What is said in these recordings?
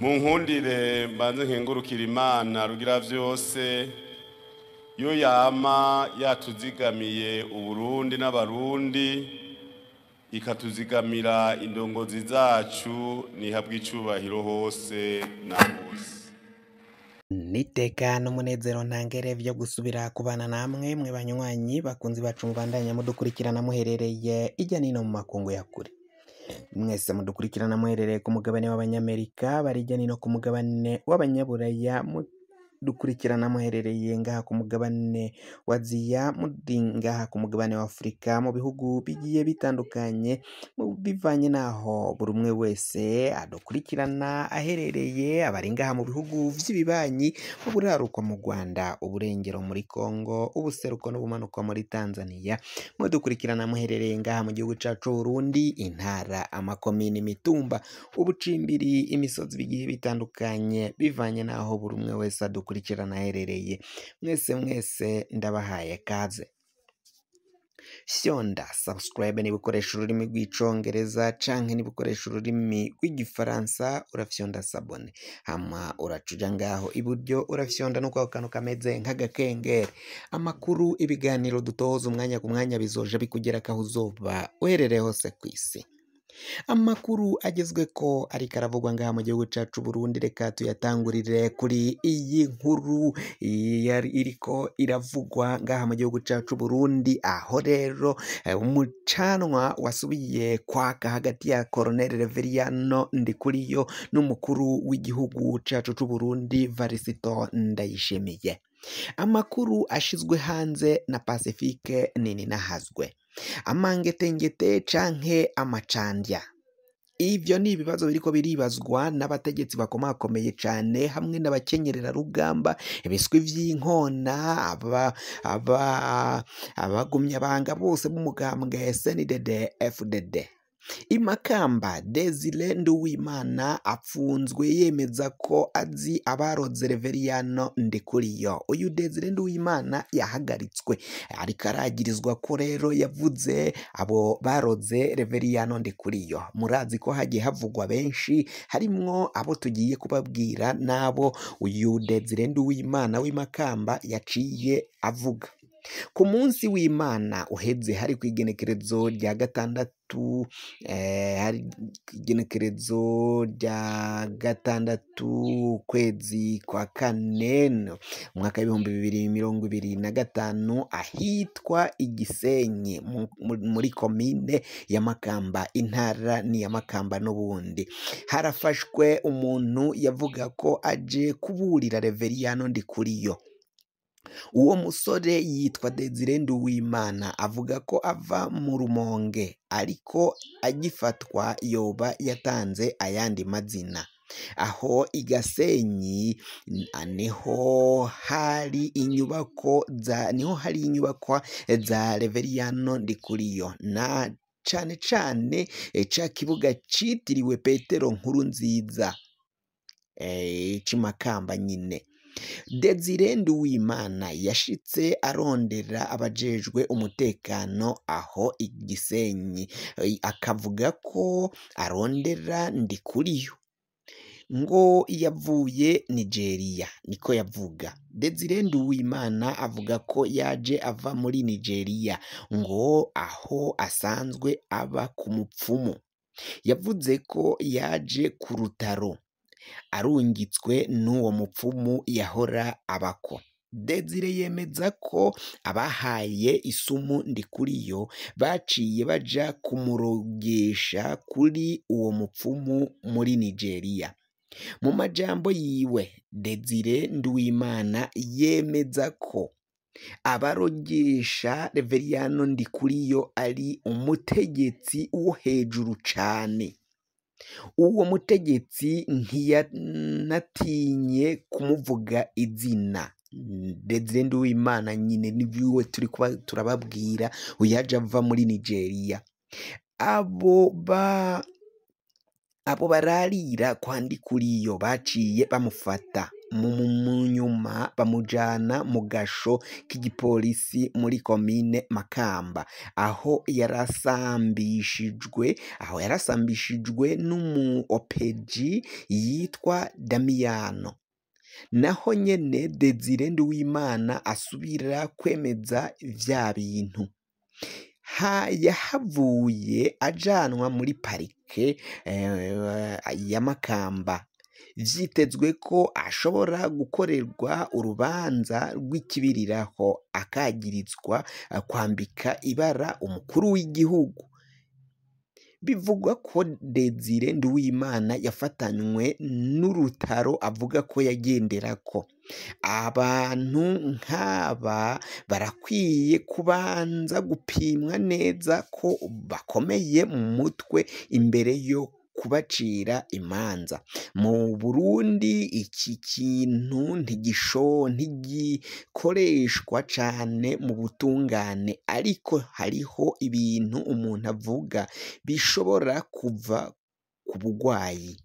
Munkundire mbanze nkengurukira Imana rugira vyose, yo yama yatuzigamiye Uburundi n'Abarundi, ikatuzigamira indongozi zacu, nihabwe icubahiro hose na hose. Niteka n'umunezero ntangere vyo gusubira kubana namwe mwe banywanyi bakunzi bacu mubandanya mudukurikirana muherereye irya nino mu makungu ya kure. Mwese mudukurikirana muherereye ku mugabane w'Abanyamerika, bari irya nino ku mugabane w'Abanyaburaya, mudukurikirana muherereye ngaha ku mugabane wa Aziya, muri ngaha ku mugabane wa Afurika, mu bihugu bigiye bitandukanye, bivanye n'aho buri umwe wese adukurikirana aherereye, abari ngaha mu bihugu vy'ibibanyi, mu buraruko mu Rwanda, uburengero muri Kongo, ubuseruko n'ubumanuko muri Tanzania, mudukurikirana muherereye ngaha mu gihugu cacu Burundi, intara, amakomine, imitumba, ubucimbiri, imisozi bigiye bitandukanye, bivanye n'aho buri umwe wese adukurikirana aherereye. Mwese mwese ndabahaye kaze. Fyonda subscribe niba ukoresha ururimi rw'icongereza canke niba ukoresha ururimi rw'igifaransa, urafyonda s'abonner, hama uraca uja ngaho iburyo urafyonda no kwako kantu kameze nk'agakengeri. Amakuru, ibiganiro dutoza umwanya ku mwanya bizoja bikugerako aho uzoba uherereye hose kw'isi. Amakuru agezweko ariko aravugwa ngaha mu gihugu cacu Burundi, reka tuyatangurire kuri iyi nkuru yari iriko iravugwa ngaha mu gihugu cacu Burundi, aho rero umucanwa wasubiye kwaka hagati ya Colonel Reveriyano Ndikuriyo n'umukuru w'igihugu cacu c'Uburundi Varisito Ndayishimiye. Amakuru ashizwe hanze na Pacifique Nininahazwe. Amangetengete canke amacandya, ivyo ni ibibazo biriko biribazwa n'abategetsi bakomakomeye cane hamwe n'abakenyerera rugamba, ibiswi vy'inkona, abagumyabanga bose b'umugambwe CNDD FDD. Imakamba Desire Nduwimana apfunzwe yemeza ko azi abaroze Reveriyano Ndikuriyo. Uyu Desire Nduwimana yahagaritswe ariko aragirizwa ko rero yavuze abo baroze Reveriyano Ndikuriyo. Murazi ko hagiye havugwa benshi, harimwo abo tugiye kubabwira n'abo uyu Desire Nduwimana w'imakamba yaciye avuga. Ku munsi w'Imana uheze, hari kw'igenekerezo rya gatandatu, hari igenekerezo rya gatandatu ukwezi kwa kane umwaka w'2025, ahitwa Igisenyi muri komine ya Makamba, intara ni ya Makamba n'ubundi, harafashwe umuntu yavuga ko aje kuburira Reveriyano Ndikuriyo. Uwo musore yitwa Desire Nduwimana, avuga ko ava mu Rumonge, ariko agifatwa yoba yatanze ayandi mazina. Aho Igasenyi niho hari inyubako za niho hari inyubakwa za Reveriyano Ndikuriyo, na cane cane ca kibuga citiriwe Petero Nkurunziza c'imakamba nyine. Desire Nduwimana yashitse arondera abajejwe umutekano aho Igisenyi, akavuga ko arondera Ndikuriyo, ngo yavuye Nigeria, niko yavuga. Desire Nduwimana avuga ko yaje ava muri Nigeria, ngo aho asanzwe aba ku mupfumu. Yavuze ko yaje ku rutaro arungitswe n'uwo mupfumu yahora abako. Desire yemeza ko abahaye isumu Ndikuriyo baciye baja kumurogesha kuri uwo mupfumu muri Nigeria. Mu majambo yiwe, Desire Nduwimana yemeza ko abarogesha Reveriyano Ndikuriyo ari umutegetsi wo hejuru cane. Uwo mutegetsi ntiyanatinye kumuvuga izina. Desire Nduwimana nyine niwe turi kuba turababwira, uyaje ava muri Nigeria. Abo ba Abo bararira kwa Ndikuriyo baciye bamufata mu nyuma bamujana mu gasho k'igipolisi muri komine Makamba, aho yarasambishijwe n'umu opeji yitwa Damiyano. Naho nyene Desire Nduwimana asubira kwemeza vya bintu. Yahavuye ajanwa muri parike ya Makamba. Vyitezwe ko ashobora gukorerwa urubanza rw'ikibiriraho akagirizwa kwambika ibara umukuru w'igihugu. Bivugwa ko Desire Nduwimana yafatanywe n'urutaro avuga ko yagenderako. Abantu nk'aba barakwiye kubanza gupimwa neza ko bakomeye mu mutwe imbere yo kubacira imanza. Mu Burundi iki kintu ntigikoreshwa cane mu butungane, ariko hariho ibintu umuntu avuga bishobora kuva ku bugwayi.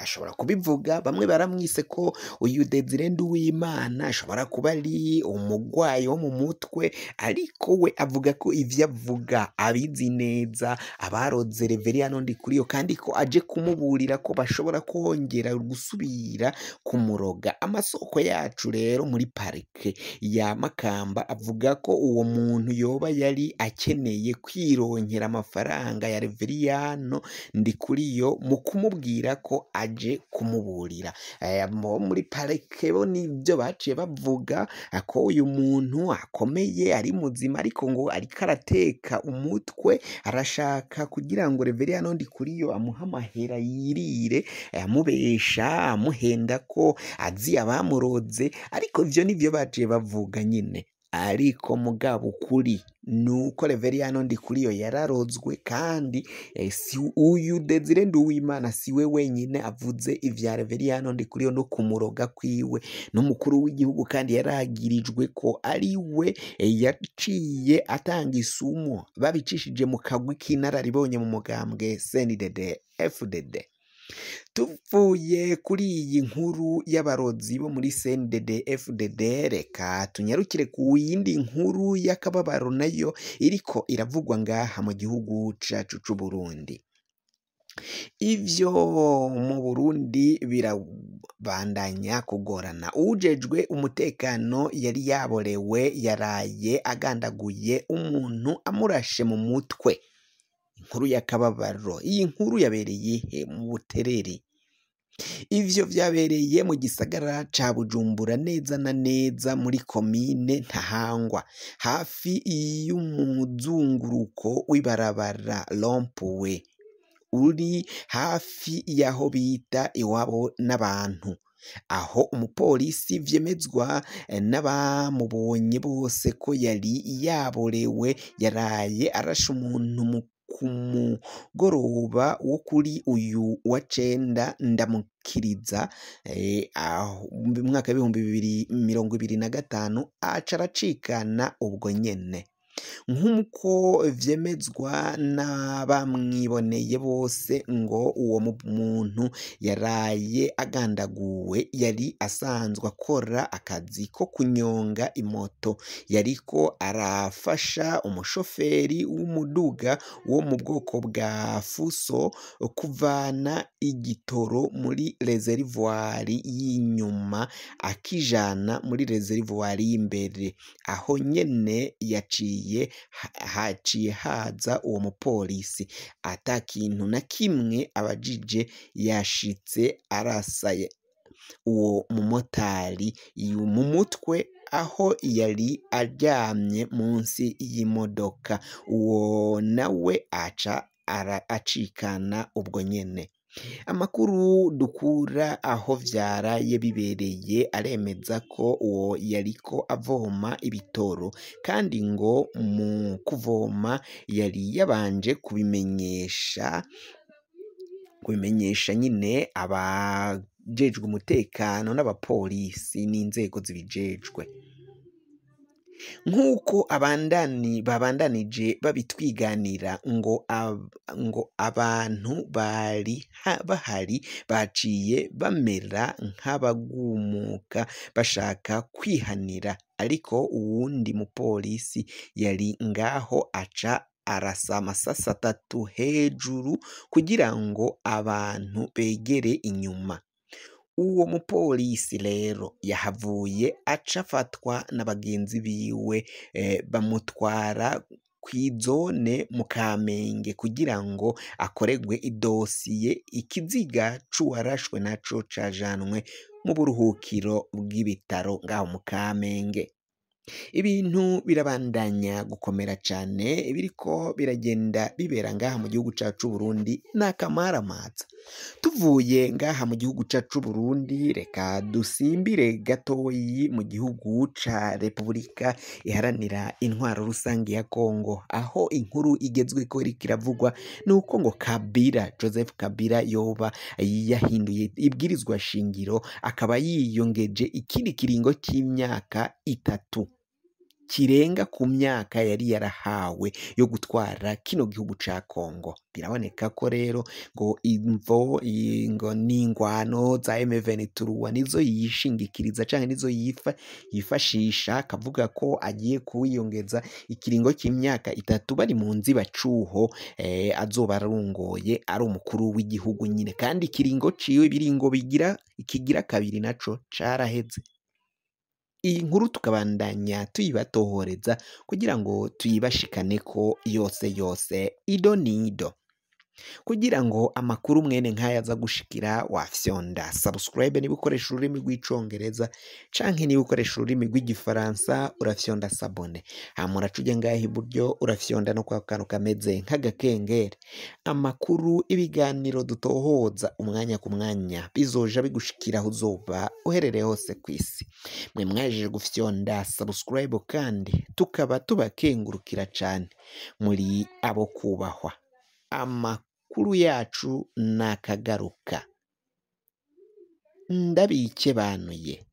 Ashobora kubivuga, bamwe baramwise ko uyu Desire Nduwimana ashobora kuba ari umugwayi wo mu mutwe, ariko we avuga ko ivyo avuga abizi neza, abaroze Reveriyano Ndikuriyo, kandi ko aje kumuburira ko bashobora kongera gusubira kumuroga. Amasoko yacu rero muri parike ya Makamba avuga ko uwo muntu yoba yari akeneye kwironkera amafaranga ya Reveriyano Ndikuriyo mu kumubwira ko aje kumuburira. Muri parike bo nibyo baciye bavuga ko uyu muntu akomeye ari muzima, ariko ngo ariko arateka umutwe, arashaka kugira ngo Reveriyano Ndikuriyo amuhe amahera yirire, amubesha, amuhenda ko azi abamuroze, ariko ivyo nivyo baciye bavuga nyine. Ariko mugabo ukuri nuko Reveriyano Ndikuriyo yararozwe, kandi si uyu Desire Nduwimana siwe wenyine avuze ivya Reveriyano Ndikuriyo no kumuroga kwiwe n'umukuru w'igihugu, kandi yaragirijwe ko ari we yaciye atanga isumo babicishije mu kagwi k'inararibonye mu mugambwe CNDD FDD. Tuvuye kuri iyi nkuru y'abarozi bo muri CNDD FDD, reka tunyarukire ku yindi nkuru y'akababaro nayo iriko iravugwa ngaha mu gihugu cacu c'u Burundi. Ivyo mu Burundi birabandanya kugorana. Uwujejwe umutekano yari yaborewe yaraye agandaguye umuntu amurashe mu mutwe. Inkuru y'akababaro. Iyi nkuru yabereye he? Mu Buterere. Ivyo vyabereye mu gisagara ca Bujumbura neza na neza muri komine Ntahangwa, hafi y'umuzunguruko w'ibarabara Rompuwe uri hafi y'aho bita iwabo n'abantu, aho umupolisi vyemezwa n'abamubonye bose ko yari yaborewe yaraye arashe umuntu ku mugoroba wo kuri uyu wa 9 Ndamukiriza mu mwaka w'2025, aca aracikana ubwo nyene. Nk'uko vyemezwa n'abamwiboneye bose, ngo uwo muntu yaraye agandaguwe yari asanzwe akora akazi ko kunyonga imoto, yariko arafasha umushoferi w'umuduga wo mu bwoko bwa Fuso kuvana igitoro muri rezerivwari y'inyuma akijana muri rezerivwari y'imbere. Aho nyene yaciye haciye haza uwo mupolisi ata kintu na kimwe abajije, yashitse arasaye uwo mumotari mu mutwe aho yari aryamye munsi y'imodoka, uwo nawe aca acikana ubwo nyene. Amakuru dukura aho vyaraye bibereye aremeza ko uwo yariko avoma ibitoro, kandi ngo mu kuvoma yari yabanje kubimenyesha nyine abajejwe umutekano n'abapolisi n'inzego zibijejwe. Nk'uko abandani babandanije babitwiganira, ngo ngo abantu bari bahari baciye bamera nk'abagumuka bashaka kwihanira, ariko uwundi mupolisi yari ngaho aca arasa amasasi 3 hejuru kugira ngo abantu begere inyuma. Uwo mupolisi rero yahavuye aca afatwa na bagenzi biwe, bamutwara kw'izone mu Kamenge kugira ngo akoregwe idosiye. Ikiziga c'uwarashwe naco cajanwe mu buruhukiro bw'ibitaro ngaho mu Kamenge. Ibintu birabandanya gukomera cane, biriko biragenda bibera ngaha mu gihugu cacu Burundi n'akamaramaza. Tuvuye ngaha mu gihugu cacu Burundi, reka dusimbire gatoyi mu gihugu ca Repubulika Iharanira Intwaro Rusangi ya Kongo, aho inkuru igezweko iriko iravugwa nuko ngo Kabila, Joseph Kabila, yoba yahinduye ibwirizwa shingiro, akaba yiyongeje ikindi kiringo c'imyaka 3 kirenga ku myaka yari yarahawe yo gutwara kino gihugu ca Kongo. Biraboneka ko rero ngo imvo ngo n'ingwano za M23 nizo yishingikiriza canke nizo yifashisha, akavuga ko agiye kuwiyongeza ikiringo c'imyaka 3 bari mu nzibacuho, azoba arongoye ari umukuru w'igihugu nyine, kandi ikiringo ciwe ibiringo bigira ikigira kabiri naco caraheze. Iyi nkuru tukabandanya tuyibatohoreza kugira ngo tuyibashikaneko yose yose ido nido. Kugira ngo amakuru mwene nk'aya aza gushikira, wafyonda subscribe niba ukoresha ururimi rw'icongereza, canke niba ukoresha ururimi rw'igifaransa urafyonda s'abonner. Hama uraca uja ngaha iburyo urafyonda no kwa kantu kameze nk'agakengeri. Amakuru, ibiganiro dutohoza umwanya ku mwanya bizoja bigushikira aho uzoba uherereye hose kw'isi. Mwe mwahejeje gufyonda subscribe kandi tukaba tubakengurukira cane, muri abo kubahwa. Amakuru yacu nakagaruka, ndabikebanuye.